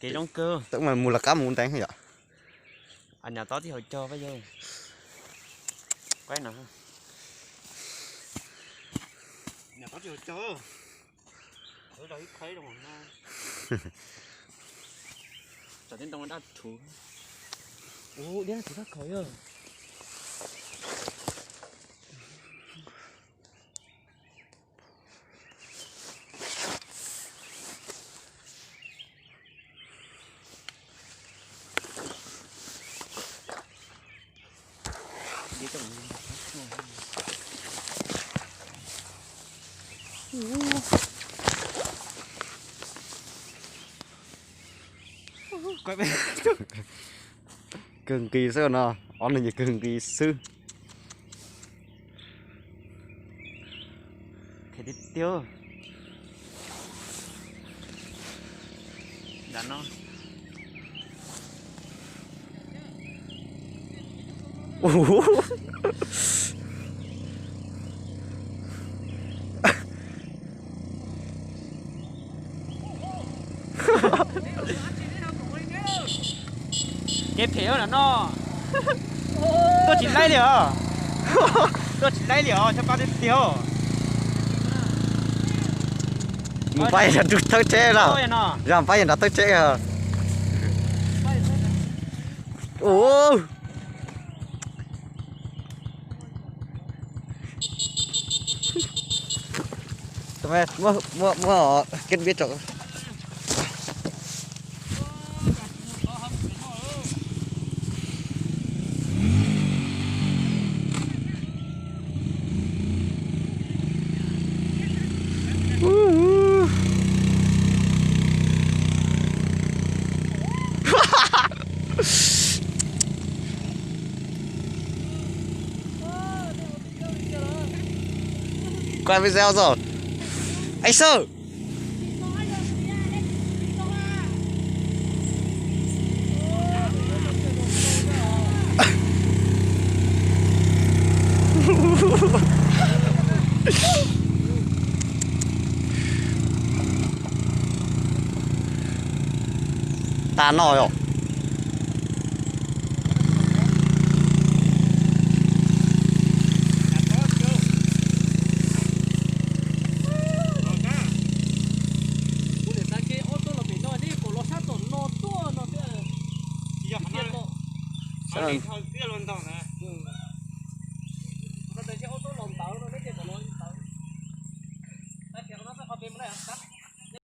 Kev zoo kawg. Tau mas mus lawv qab mus ntev yom. Nyam tob tib hauv cog pab yawg. Qaib no. Nyam tob tib hauv cog. Lawv ib qhaib zoo no. Tsam tib ntoo daj thuv. Ua diab tsis tag khaus yog. Kawg nqis xwb no, ob leeg ces kawg nqis xwb. Tiag tiag. Nram no. Kev phem nram no. Tuaj tsis laib li os. Tuaj tsis laib li os, xyov pab tiag tiag. Mus pab yog nram thawj tsheb lawm. Yog pab yog nram thawj tsheb. Ua Muaj, muaj, muaj kev npiab tso. Quay video rồi. Anh Sơ. Tas no yom.